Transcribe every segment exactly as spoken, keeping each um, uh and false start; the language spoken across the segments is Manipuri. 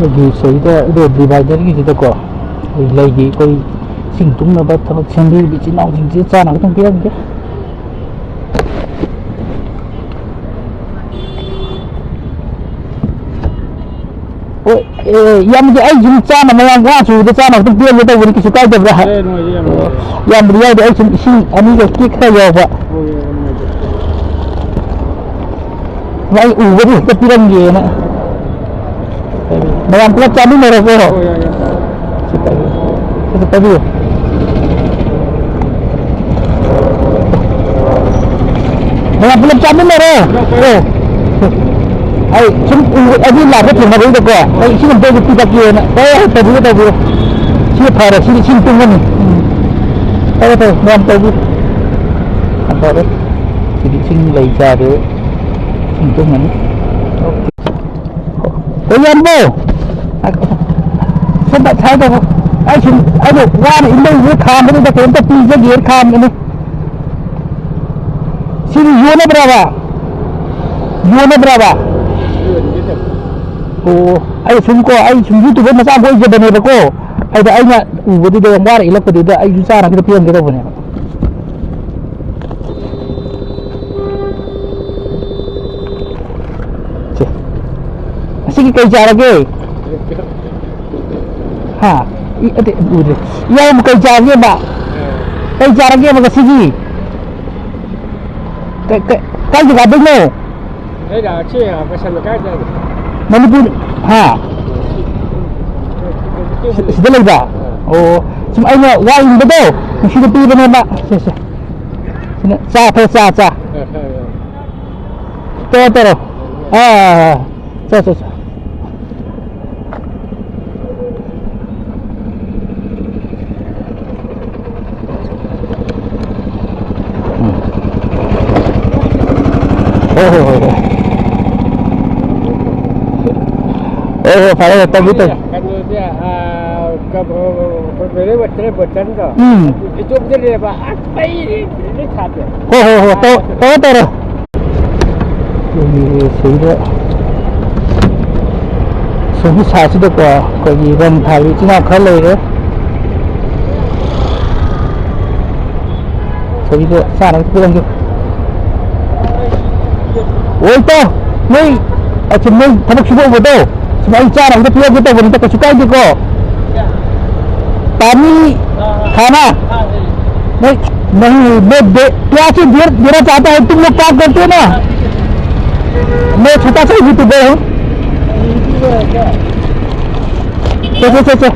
ꯑꯩꯈꯣꯏꯒꯤ ꯁꯤꯗ ꯔꯣꯗ ꯗꯤꯚꯥꯏꯗꯔꯒꯤꯁꯤꯗꯀꯣ, ꯑꯩꯈꯣꯏ ꯂꯩꯒꯤ, ꯑꯩꯈꯣꯏ ꯏꯁꯤꯡ ꯇꯨꯡꯅꯕ ꯊꯕꯛ ꯁꯦꯝꯕꯤꯔꯤꯕ ꯏꯆꯤꯜ ꯏꯅꯥꯎꯁꯤꯡꯁꯦ ꯆꯥꯅꯕ ꯑꯗꯨꯝ ꯄꯤꯔꯝꯒꯦ꯫ ꯍꯣꯏ, ꯑꯦ, ꯏꯌꯥꯝꯕꯗꯤ ꯑꯩ ꯁꯨꯝ ꯆꯥꯅꯕ, ꯃꯌꯥꯝ ꯋꯥ ꯁꯨꯕꯗ ꯆꯥꯅꯕ ꯑꯗꯨꯝ ꯄꯤꯔꯝꯒꯦ ꯇꯧꯕꯅꯤ, ꯀꯩꯁꯨ ꯀꯥꯏꯗꯕ꯭ꯔꯥ? ꯑꯦ, ꯅꯨꯡꯉꯥꯏꯖꯩ, ꯌꯥꯝ ꯅꯨꯡꯉꯥꯏꯖꯩ꯫ ꯌꯥꯝꯕꯗꯤ ꯌꯥꯎꯗꯦ, ꯑꯩ ꯁꯨꯝ ꯏꯁꯤꯡ ꯑꯅꯤꯒ ꯀꯦꯛ ꯈꯔ ꯌꯥꯎꯕ꯫ ꯍꯣꯏ, ꯌꯥꯝ ꯅꯨꯡꯉꯥꯏꯖꯩ꯫ ꯑꯩ ꯎꯕꯗꯤ ꯍꯦꯛꯇ ꯄꯤꯔꯝꯒꯦꯅ꯫ ꯃꯌꯥꯝ ꯄꯨꯂꯞ ꯆꯥꯃꯤꯟꯅꯔꯁꯦ꯫ ꯍꯣꯏ, ꯌꯥꯏ, ꯌꯥꯏ꯫ ꯁꯤ ꯄꯥꯏꯕꯤꯌꯨ꯫ ꯁꯤ ꯄꯥꯏꯕꯤꯌꯨ꯫ ꯃꯌꯥꯝ ꯄꯨꯂꯞ ꯆꯥꯃꯤꯟꯅꯔꯦ꯫ ꯑꯦ꯫ ꯑꯩ ꯁꯨꯝ ꯎ-, ꯑꯗꯨ ꯂꯥꯛꯄ ꯊꯦꯡꯅꯕꯗꯨꯗꯀꯣ, ꯑꯩ ꯏꯁꯤꯡ ꯑꯝꯇ ꯄꯤꯊꯛꯀꯦꯅ꯫ ꯍꯣꯏ, ꯍꯣꯏ, ꯇꯧꯕꯤꯌꯨ, ꯇꯧꯕꯤꯌꯨ꯫ ꯁꯤ ꯐꯔꯦ, ꯁꯤꯗꯤ ꯏꯁꯤꯡ ꯇꯨꯡꯒꯅꯤ꯫ ꯎꯝ꯫ ꯐꯔꯦ, ꯐꯔꯦ, ꯃꯌꯥꯝ ꯇꯧꯕꯤꯌꯨ꯫ ꯐꯔꯦ꯫ ꯁꯤꯗꯤ ꯏꯁꯤꯡ ꯂꯩ ꯆꯥꯗꯦ꯫ ꯏꯁꯤꯡ ꯇꯨꯡꯒꯅꯤ꯫ ꯍꯣꯏ, ꯏꯌꯥꯝꯕ꯫ ꯁꯣꯝꯗ ꯁꯥꯏ ꯇꯧꯕ꯫ ꯑꯩ ꯁꯨꯝ, ꯑꯩꯅ ꯋꯥꯅ ꯏꯟꯗꯧꯁꯦ ꯈꯥꯝꯕꯗꯨꯗ ꯀꯩꯝꯇ ꯄꯤꯖꯒꯦꯅ ꯈꯥꯝꯕꯅꯤ꯫ ꯁꯤꯗꯤ ꯌꯣꯟꯅꯕ꯭ꯔꯕ? ꯌꯣꯟꯅꯕ꯭ꯔꯕ? ꯑꯣ, ꯑꯩ ꯁꯨꯝ ꯀꯣ, ꯑꯩ ꯁꯨꯝ YouTuber ꯃꯆꯥ ꯑꯃ ꯑꯣꯏꯖꯕꯅꯦꯕꯀꯣ꯫ ꯑꯗ ꯑꯩꯅ ꯎꯕꯗꯨꯗ, ꯌꯥꯝ ꯋꯥꯅ ꯏꯜꯂꯛꯄꯗꯨꯗ ꯑꯩꯁꯨ ꯆꯥꯅꯕ ꯄꯤꯔꯝꯒꯦ ꯇꯧꯕꯅꯦꯕ꯫ ꯁꯦ꯫ ꯉꯁꯤꯒꯤ ꯀꯩ ꯆꯥꯔꯒꯦ? ꯍꯥ? ꯏ-, ꯑꯇꯩ, ꯎꯗ꯭ꯔꯦ꯫ ꯏꯌꯥꯝꯕ ꯀꯩ ꯆꯥꯔꯒꯦꯕ? ꯀꯩ ꯆꯥꯔꯒꯦꯕ ꯉꯁꯤꯒꯤ? ꯀꯩ, ꯀꯩ, ꯀꯥꯏ ꯖꯒꯥꯗꯩꯅꯣ? ꯑꯩ ꯂꯥꯛꯁꯤ, ꯑꯥ, ꯕꯁꯟꯇ ꯀꯥꯏꯗꯅꯣ? ꯃꯅꯤꯄꯨꯔ, ꯍꯥ? ꯁꯤ-, ꯁꯤꯗ ꯂꯩꯕ? ꯑꯥ꯫ ꯑꯣ, ꯁꯨꯝ ꯑꯩꯅ ꯋꯥ ꯏꯟꯕꯗꯣ, ꯅꯨꯡꯁꯤꯗ ꯄꯤꯕꯅꯦꯕ꯫ ꯁꯦ, ꯁꯦ꯫ ꯁꯤꯅ ꯆꯥ ꯊꯛ, ꯆꯥ, ꯆꯥ꯫ ꯑꯥ, ꯑꯥ, ꯑꯥ꯫ ꯇꯧꯔꯣ, ꯇꯧꯔꯣ꯫ ꯑꯥ, ꯑꯥ, ꯑꯥ꯫ ꯆꯥ, ꯆꯥ, ꯆꯥ꯫ ꯎꯝ꯫ ꯍꯣꯏ, ꯍꯣꯏ, ꯍꯣꯏ, ꯍꯣꯏ꯫ ꯍꯣꯏ, ꯍꯣꯏ, ꯐꯔꯦ, ꯐꯔꯦ, ꯇꯧꯕꯤ, ꯇꯧꯕꯤ꯫ ꯀꯩꯅꯣꯁꯦ, ꯑꯥ, ꯀ-, ꯀ-, ꯀ-, ꯀ-, ꯀ-, ꯕꯣꯇꯜꯗꯣ꯫ ꯎꯝ꯫ ꯑꯗꯨ ꯏꯇꯣꯝꯗꯅꯦꯕ꯫ ꯑꯁ, ꯑꯩ ꯔꯤꯂꯤꯐ ꯁꯥꯗꯦ꯫ ꯍꯣꯏ, ꯍꯣꯏ, ꯍꯣꯏ, ꯇꯧ-, ꯇꯧꯔꯣ, ꯇꯧꯔꯣ꯫ ꯑꯩꯈꯣꯏꯒꯤ ꯁꯤꯗ ꯁꯣꯝꯒꯤ ꯁꯥꯏꯠꯁꯤꯗꯀꯣ ꯑꯩꯈꯣꯏꯒꯤ ꯔꯟ ꯊꯥꯕ ꯏꯆꯤꯟ ꯏꯅꯥꯎ ꯈꯔ ꯂꯩꯔꯦ꯫ ꯁꯣꯝꯒꯤꯗ ꯆꯥꯅꯕ ꯄꯤꯔꯝꯒꯦ꯫ ꯑꯣꯏ ꯏꯇꯥꯎ, ꯅꯣꯏ, ꯑꯁ, ꯅꯣꯏ ꯊꯕꯛ ꯁꯨꯕ ꯍꯧꯕꯗꯣ, ꯁꯨꯃꯥꯏꯅ ꯆꯥꯅꯕꯗ ꯄꯤꯔꯝꯒꯦ ꯇꯧꯕꯅꯤꯗ, ꯀꯩꯁꯨ ꯀꯥꯏꯗꯦꯀꯣ꯫ पानी खाना। नहीं, नहीं, मैं दे, क्या चीज दे, देना चाहता है, तुम लोग काम करते हो ना? मैं छोटा सा यूट्यूबर हूँ। चल, चल, चल, चल।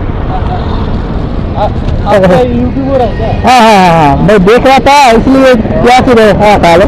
आप, आपका यूट्यूबर है क्या? हाँ, हाँ, हाँ, हाँ, मैं देख रहा था, इसलिए क्या चीज है? हाँ, हेलो।